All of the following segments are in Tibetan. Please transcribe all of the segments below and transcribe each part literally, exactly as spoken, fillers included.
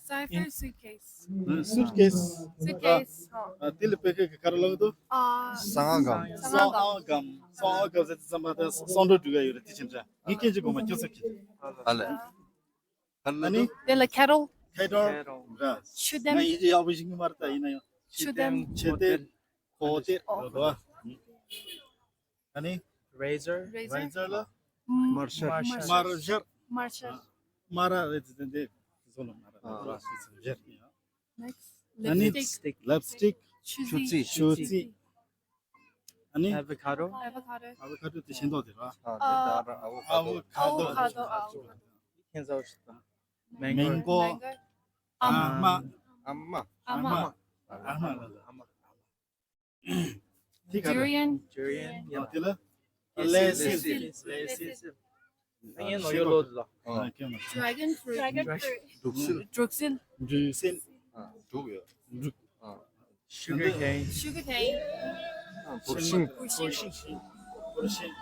Cipher suitcase. Suitcase. Suitcase. དེ་ལ་བོད་སྐད་ཀྱི་ག་རེ་ལབ་འདུག་གསང་སྔགས་སྒམ། གསང་སྔགས་སྒམ། གསང་སྔགས་སྒམ་ཟེར་དུས་ཙམ་པ་དེ་གསང་སྒྲོག་འབྲི་ག་ཡོད་རེད། དེ་ཕྱིན་ཆད་ངས་སྐད་ཆ་གོ་མ་ཁྱོད་ཚོ་གིས། ཨ་ལས། ཨ་ནི། དེ་ལ་kettle. kettle. ར། ཆུ་དེམ། ང་ཡིན་གཅིག་ཡག་པོ་ཞིག་ཉི་མར་ལྟ་ཡིན་ན་ཡང་། ཆུ་དེམ། ཆུ་དེམ། གོ་དེ་ར་བ། ཨ་ནི། razor. razor. razor ལ། དམར་ཤར། དམར་ཤར། དམར་ཤར། དམར་ར་རེད་དེ་དེ་བཟོ་ལ་དམར་ར་རེད། ཞེས་སོ་ཞར་ཡ། next. ཨ་ནི། lipstick. lipstick. ཆུ་རྩི། ཆུ་རྩི། ཨ་ནི། avocado. avocado. avocado དེ་ཤིང་ཏོག་དེ་ར། ཨ་དེ་ད་ར་ཨ་བོ་ཁ་ཏོ། avocado. avocado. ཁྱེད་ཚོ་ཤི་ད། mango. mango. ཨ་མ། ཨ་མ། ཨ་མ། ཨ་མ་ལ་ལ། ཨ་མ། དེ་ག་རེད། durian. durian. ཡ་དེ་ལ། ལེ་སིལ། ལེ་སིལ། ལེ་སིལ། ཨ་ཡན་ནོ་ཡོ་ལོ་ལ། ཨ་ཁྱོད་མ། dragon fruit. dragon fruit. འབྲུག་སིལ། འབྲུག་སིལ། འབྲུག་ཡོད། འབྲུག sugar cane. sugar cane. བུར་ཤིང་། བུར་ཤིང་། བུར་ཤིང་།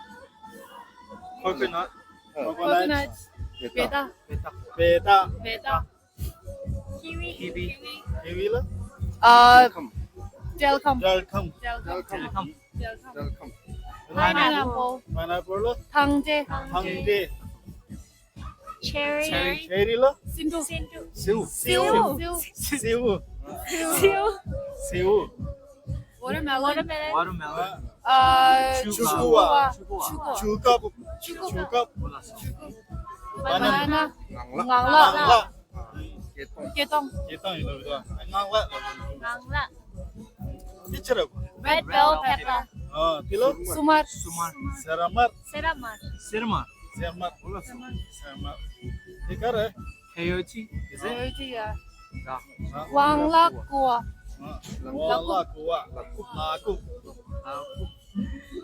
coconut. coconut. བེ་ཏ། བེ་ཏ། བེ་ཏ། བེ་ཏ། kiwi. kiwi. kiwi ལ། ཨ། talcum. talcum. talcum. talcum. talcum. pineapple. pineapple ལ། ཐང་ཏྲེ། ཐང་ཏྲེ། cherry. cherry ལ། སེ་འབྲུ། སེ་འབྲུ། སེའུ། སེའུ། སེའུ། སེའུ། སེའུ། watermelon. watermelon. ཨ། ཆུ་ཀ་བ། ཆུ་ཀ་བ། ཆུ་ཀ་བ། ཆུ་ཀ་བ། banana. ངང་ལག་ངང་ལག་སྐེ་དོང་། སྐེ་དོང་། སྐེ་དོང་ཡིན་ལ། ངང་ལག་ངང་ལག་དེ་ཕྱིར་ར། red bell pepper. ཨ་དེ་ལ། སུ་དམར། སུ་དམར། སེར་དམར། སེར་དམར། སེར་དམར། སེར་དམར། སེར་དམར། དེ་ག་རེད། peyote. peyote ཡ། ར། ཝང་ལག་ཀུ་བ། ཝང་ལག་ཀུ་བ། ལག་ཀུ། ལག་ཀུ།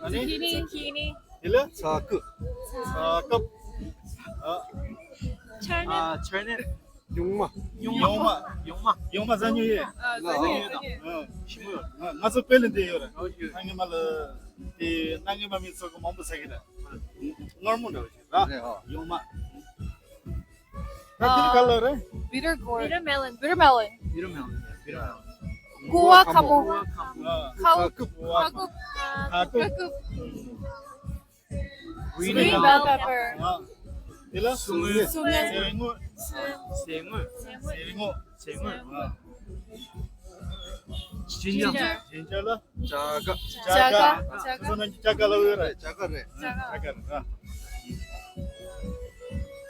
ཨ་ནི། ཛུ་ཀི་ནི། ཛུ་ཀི་ནི། དེ་ལ། ཚ་ཀུ། ཚ་ཀུ། ཨ། turnip. ཨ། turnip. ཡོང་མ། ཡོང་མ། ཡོང་མ། ཡོང་མ་ཟ་མྱོང་ཡོད། ཨ། ཟ་མྱོང་ཡོད་དང་། ཨ། ཞིམ་པོ་ཡོད། ང་ང་ཚོ་དཔེ་ལ་འདི་ཡོད་རེད། ཨོ་ཡོད། ང་ཉི་མ་ལ་དེ་ང་ཉི་མ་མི་ཚོ་གི་མང་པོ་ཟ་གི་རེད། མངར་མོ་འདྲ་བ་ཞིག་ར། རེད་ཨོ། ཡོང་མ། ད་དེ་ནི་ག་ལ་རེད། bitter gourd. bitter melon. bitter melon. bitter melon. bitter melon. ཀུ་བ་ཁ་མོ། ཀུ་བ་ཁ་མོ། ཁ་ཀུབ། ཁ་ཀུབ། ཁ་ཀུབ། green bell pepper. དེ་ལ། སུ་ངོས། སུ་ངོས། ཟས་ངོས། ཟས་ངོས། ཟས་ངོས། ཟས་ངོས། ginger. ginger ལ། ཇ་ག་ཇ་ག་ཇ་ག་སོ་ནང་གི་ཇ་ག་ལ་ཡོད་རེད། ཇ་ག་རེད། ཇ་ག་རེད།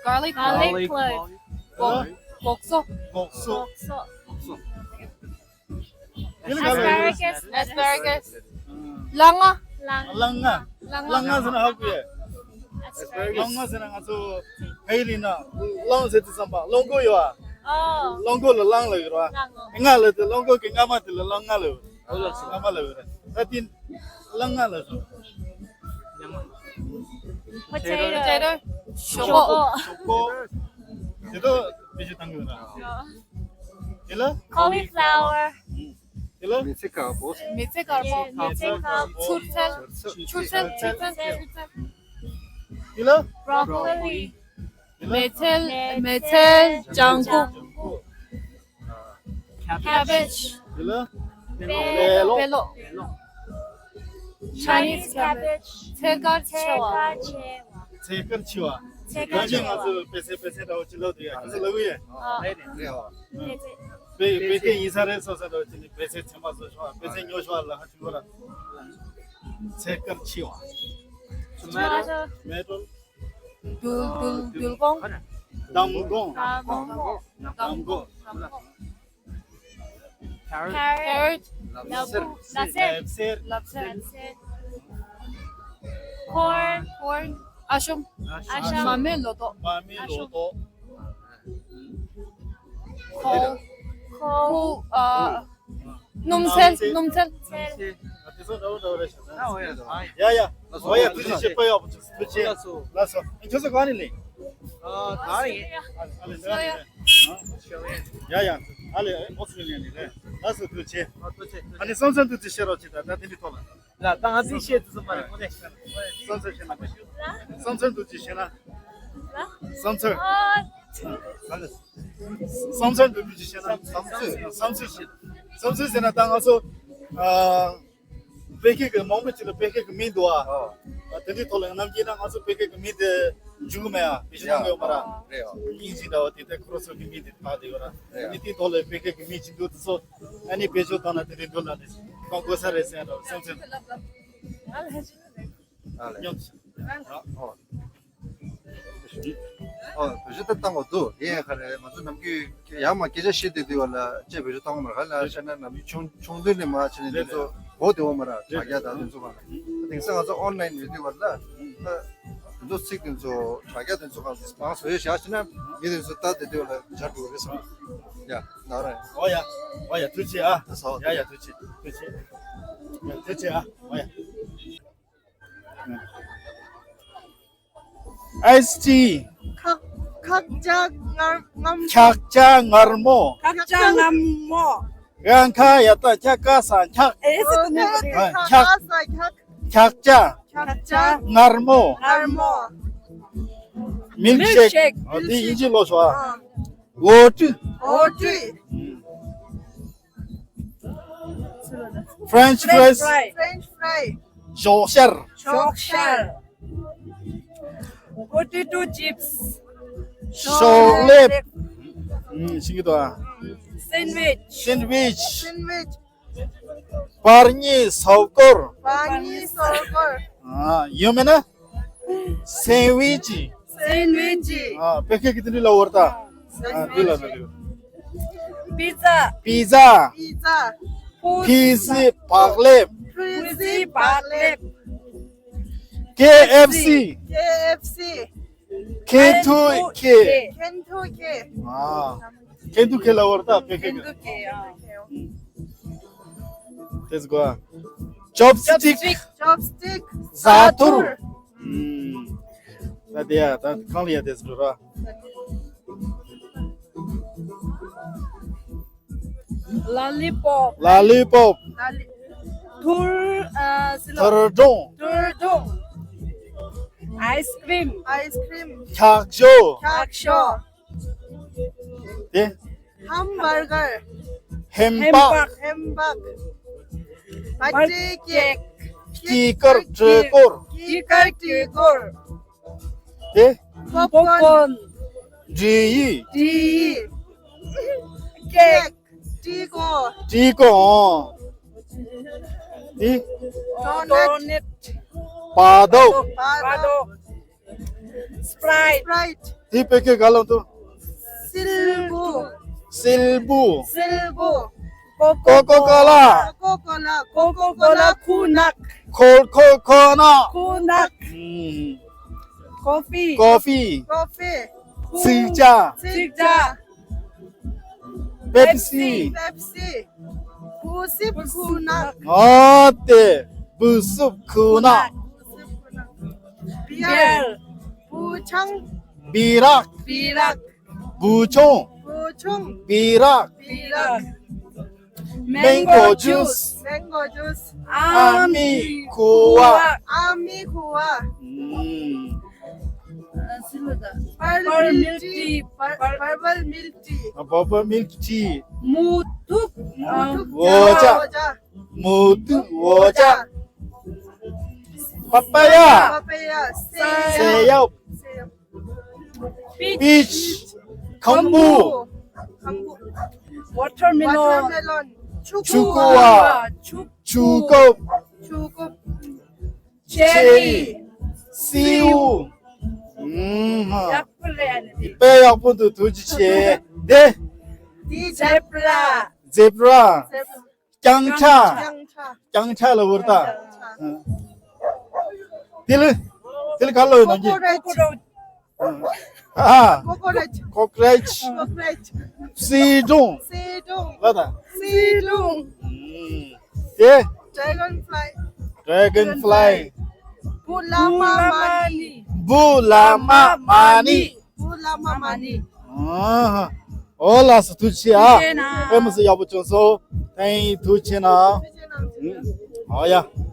garlic. garlic clove. སྒོག་སྒོག་སོ། སྒོག་སོ། སྒོག་སོ། asparagus. asparagus. གླང་ང་། གླང་ང་། གླང་ང་ཟེར་ན་ཧ་གོ་ཡ། གླང་ང་ཟེར་ན་ང་ཚོ་ཕ་ཡུལ་ཡིན་ན་གླང་ཟེར་དུས་ཙམ་པ་གླང་མགོ་ཡོད་ཨ། གླང་མགོ་ལ་གླང་ལབ་ཡོད་ར། ང་ལ་དེ་གླང་མགོ་གི་རྔ་མ་དེ་ལ་གླང་ང་ལབ་ཡོད། རྔ་མ་ལབ་ཡོད་ར། ད་དེ་གླང་ང་ལབ་སོང་། potato. potato. ཞོག་ཁོག་ཞོག་ཁོག་དེ་ཚོ་དཔེ་ཆ་བཏང་གི་ཡོད་ར། དེ་ལ། cauliflower. དེ་ལ། མི་ཚེ་དཀར་པོ། མི་ཚེ་དཀར་པོ། མི་ཚེ་དཀར་པོ། ཚུར་ཚལ། ཚུར་ཚལ། ཚུར་ཚལ། ཚུར་ཚལ། དེ་ལ། broccoli. དེ་ལ། མེ་ཚལ། མེ་ཚལ། ལྗང་གུ། cabbage. དེ་ལ། བེ་ལོ། བེ་ལོ། Chinese cabbage. ཚལ་དཀར་ཆེ་བ། ཚལ་དཀར་ཆེ་བ། ཚལ་དཀར་ཆེ་བ། ང་ཚོ་པེ་ཚལ་པེ་ཚལ་འདྲ་བོ་ཅིག་ལབ་འདུག་ཡ། ཁྱེད་ཚོ་ལབ་གི་ཡོད། ཨ། རེད་རེད། པེ་པེ་ཏི་ཡིན་ས་རེད་སོ་ས་འདྲ་བོ་ཅིག་ནི་པེ་ཚལ་ཚལ་མ་བཟོ་ཆོག་པེ་ཚལ་ཉོ་ཆོག་ལ་ཧ་ཅིག་ལོ་ར། ཚལ་དཀར་ཆེ་བ། tomato. tomato. རྡུལ་རྡུལ་རྡུལ་སྒོང་། མདང་དགོང་། མདང་དགོང་། མདང་དགོང་། carrot. carrot. ལབ་སེར། ལབ་སེར། ལབ་སེར། ལབ་སེར། corn. corn. ཨ་ཤོམ། ཨ་ཤོམ། མ་སྨད་ལོ་ཏོག་མ་སྨད་ལོ་ཏོག་ཁོལ། ཁོལ། ཁོལ། ཨ། སྣུམ་ཚལ། སྣུམ་ཚལ། ཚལ། དེ་ཚོ་འདྲ་བོ་འདྲ་བོ་རེད་ཤག་ཨ། འོ་ཡ། ཡ་ཡ། འོ་ཡ། ཐུགས་རྗེ་ཆེ། དཔེ་ཡག་པོ་བྱུང་། ཐུགས་རྗེ་ཆེ། ལགས་སོ། ལགས་སོ། ཁྱོད་ཚོ་ག་ནས་ལེན། ཨ། ད་ཡིན། ཨ་ལེ། ཡ་ཡ། ཨ་ལེ། ཨོ་སི་ཊྲེ་ལི་ཡ་ནས་རེད། ལགས་སོ། ཐུགས་རྗེ་ཆེ། ཨ་ནི་བསམ་བསམ་ཐུགས་རྗེ་ཆེ་རོགས་བྱེད་དང་། ད་དེ་འདྲའི་ཐོག་ལ། ལ་ད་ང་ཚོས་བཤད་ཐུབ་ས་མ་རེད། དངོས་གནས་བཤད་ན། བསམ་ཚུལ་བཤད་ན། བསམ་ཚུལ་འདུག་ཅིག་བཤད་ན། བསམ་ཚུལ། བསམ་ཚུལ་འདུག་ཅིག་བཤད་ན། བསམ་ཚུལ། བསམ་ཚུལ་བཤད། བསམ་ཚུལ་ཟེར་ན་ད་ང་ཚོ། ཨ། བོད་སྐད་ཀྱི་མང་པོ་ཅིག་ལ་བོད་སྐད་ཀྱི་མིང་འདུག་ཨ། ཨ། དེ་འདྲའི་ཐོག་ལ་ནམ་རྒྱུན་ན་ང་ཚོ་བོད་སྐད་ཀྱི་མིང་དེ་འཇུག་གི་མེད་ཨ། བེད་སྤྱོད་གཏོང་གི་ཡོད་མ་རེད། རེད་ཨ། དབྱིན་ཇི་འདྲ་བ་དེ་ལྟར་ཁོ་རང་ཚོ་གི་མིང་དེ་ཕར་དེ་ཡོད་ར། རེད་ཨ། དེ་འདྲའི་ཐོག་ལ་བོད་སྐད་ཀྱི་མིང་ཅིག་འདུག་དེ་ཚོ་ཨ་ནི་བེད་སྤྱོད་བཏང་ན་དེ་འདྲའི་འདུག་ལ་ནི་གང་དགོས་ས་རེད་ཟེར་ཡ་འདྲ་བསམ་ཚུལ། ཨ་ལས། ཡོད། ཨོ། ཨོ། བེད་སྤྱོད་ད་བཏང་དགོས་འདུག་ཡིན་ཡང་ག་རེ་ང་ཚོ་ནམ་རྒྱུན་ཡར་མར་སྐད་ཆ་བཤད་དུས་དུས་བ་ལ་ཅེས་བེད་སྤྱོད་བཏང་མ་རེད། ག་ལ་བཤད་ན་ནམ་རྒྱུན་ཆུང་ཆུང་དུས་ནས་མར་བྱས་ནས་འདི་ཚོ་གོ་བདེ་བོ་མ་རེད། དྲ་རྒྱ་དང་འདི་ཚོ་ག་ལ་དེང་སང་ང་ཚོ་ཨོན་ལན་ཡོད་དུས་བ་ལ་ད་འདི་ཚོ་ཚིག་འདི་ཚོ་དྲ་རྒྱ་འདི་ཚོ་ག་ལ་མང་བཟོ་ཡོད་བཞག་བྱས་ན་མི་འདི་ཚོ་ལྟ་དེ་དུས་བ་ལ་འཇར་འགྲོ་གི་རེད་བསམ། ཡ་ད་རེད། ཨོ་ཡ། ཨོ་ཡ་ཐུགས་རྗེ་ཆེ་ཨ། ད་ཟ་བ་ཡ་ཡ་ཐུགས་རྗེ་ཆེ། ཐུགས་རྗེ་ཆེ། ཡ་ཐུགས་རྗེ་ཆེ་ཨ། ཨོ་ཡ། ཨེས་ཊི། ཁག་ཁག་ཅག་མངར་མངར་མོ། ཁག་ཅག་མངར་མོ། ཁག་ཅག་མངར་མོ། གང་ཁ་ཡ་ད་ཁྱ་ཀ་ས་འཁྱག་ཨེ་ཟེར་དུ་ནི། ཨ་ཁྱག་ཁག་ས་འཁྱག་ཁག་ཅག་མངར་མོ། མངར་མོ། མིལ་ཤེག་ཨ་འདི་དབྱིན་ཇི་ལོ་ཤོ་ཨ། འོ་ཀྲི། འོ་ཀྲི། French fries. French fry. ཞོག་ཤར། ཞོག་ཤར། Potato chips. ཤོག་ལེབ། ཤིང་གི་དོ། Sandwich. Sandwich. Sandwich. པར་ཉི་སོག་སྐོར། པར་ཉི་སོག་སྐོར། ཡོད་མེད་ན། སེན་ཝི་ཅི། སེན་ཝི་ཅི། བོད་སྐད་ཀྱི་དེ་འདྲ་ལ་བོར་ད། འདི་ལ་ན་ལུ། པི་ཛ། པི་ཛ། པི་ཛ། ཕི་ཟི་བག་ལེབ། ཕི་ཟི་བག་ལེབ། ཀེ་ཨེཕ་སི། ཀེ་ཨེཕ་སི། ཁེན་ཐུ་ཁེ། ཁེན་ཐུ་ཁེ། ཨ། ཁེན་ཐུ་ཁེ་ལ་བོར་ད་བོད་སྐད་ཀྱི། ཁེན་ཐུ་ཁེ། ཨ། དེ་ཟེར་གོ། ཅོབ་སི་ཊིག་ཅོབ་སི་ཊིག་བཟའ་ཐུར། ཨུམ། ད་དེ་ཡ་ད་གང་ལ་ཡ་དེ་ཟེར་ར། ལ་ལི་པོབ། ལ་ལི་པོབ། ལ་ལི། ཐུར། ཨ། སི་ལོ། ཐུར་སྒྲོང་། ཐུར་སྒྲོང་། ཨའི་སི་ཀྲིམ། ཨའི་སི་ཀྲིམ། འཁྱག་ཞོ། འཁྱག་ཞོ། དེ། ཧམ་བར་གར། ཧེམ་པག་ཧེམ་པག་ཧེམ་པག་བར་ཐི་ཀེག་ཀི་ཀར་སྤྲི་གོར། ཀི་ཀར་སྤྲི་གོར། དེ། པོབ་ཀོན། འབྲི་ཡི། འབྲི་ཡི། ཀེག་སྤྲི་གོ་སྤྲི་གོ་འོང་། དེ། ཌོ་ནཊ། བག་དོག་བག་དོག་སི་པ་རའིཊ། སི་པ་རའིཊ། དེ་བོད་སྐད་ག་ལ་འདུག་སིལ་བུ། སིལ་བུ། སིལ་བུ། ཀོ་ཀོ་ཀོ་ལ། ཀོ་ཀོ་ཀོ་ལ། ཀོ་ཀོ་ཀོ་ལ་ཁུ་ནག་ཁོལ་ཁོལ་ཁོ་ན། ཁུ་ནག་ཨུམ། ཀོ་ཕི། ཀོ་ཕི། ཀོ་ཕི། ཚིག་ཇ། ཚིག་ཇ། པེབ་སི། པེབ་སི། བུ་སིབ་ཁུ་ནག་ཨ་ཏེ། བུ་སིབ་ཁུ་ནག་བུ་སིབ་ཁུ་ནག་བི་ཡར། བི་ཡར། བུ་ཆང་། བི་རག་བི་རག་བུ་ཆུང་། བུ་ཆུང་། བི་རག་བི་རག་མེང་གོ་ཇུས། མེང་གོ་ཇུས། ཨ་མའི་ཁུ་བ། ཨ་མའི་ཁུ་བ། ཨུམ། པར་པལ་མིལཀ་ཊི། པར་པལ་མིལཀ་ཊི། ཨ། པར་པལ་མིལཀ་ཊི། མུ་ཐུག་མུ་ཐུག་འོ་ཇ། འོ་ཇ། མུ་ཐུག་འོ་ཇ། པ་པ་ཡ། པ་པ་ཡ། སེ་ཡབ། སེ་ཡབ། པིཆ། ཁམ་བུ། ཁམ་བུ། ཝ་ཊར་མེ་ལོན། ཝ་ཊར་མེ་ལོན། ཆུ་ཀུ་བ། ཆུ་ཀུ་བ། ཆུ་ཀུ། ཆེ་རི། སེའུ། ཨུམ། ཡག་པོ་རེད། ཨ་ནི་དཔེ་ཡག་པོ་འདུག་ཐུགས་རྗེ་ཆེ། དེ། དེ་ཛེབ་ར། ཛེབ་ར། ཛེབ་ར། རྐྱང་ཁྲ། རྐྱང་ཁྲ། རྐྱང་ཁྲ་ལ་བོར་ད། རྐྱང་ཁྲ། དེ་ལ། དེ་ལ་ག་ལ་ཡོད་ནམ་རྒྱུན། ཀོ་ཀོ་རེཆ། ཨ། ཀོ་ཀོ་རེཆ། ཀོ་ཀོ་རེཆ། ཀོ་ཀོ་རེཆ། བསིལ་སྒྲོམ། བསིལ་སྒྲོམ། ལ་ད། བསིལ་སྒྲོམ། དེ། ཌེ་གོན་ཕ་ལའི། ཌེ་གོན་ཕ་ལའི། བུ་ལ་མ་མ་ནི། བུ་ལ་མ་མ་ནི། བུ་ལ་མ་མ་ནི། ཨ། ཨོ་ལགས་སོ་ཐུགས་རྗེ་ཆེ་ཨ། ཐུགས་རྗེ་ཆེ་གནང་། དཔེ་མི་སྲིད་ཡག་པོ་བྱུང་སོང་། ཐེངས་ཐུགས་རྗེ་ཆེ་གནང་། ཨོ་ཡ།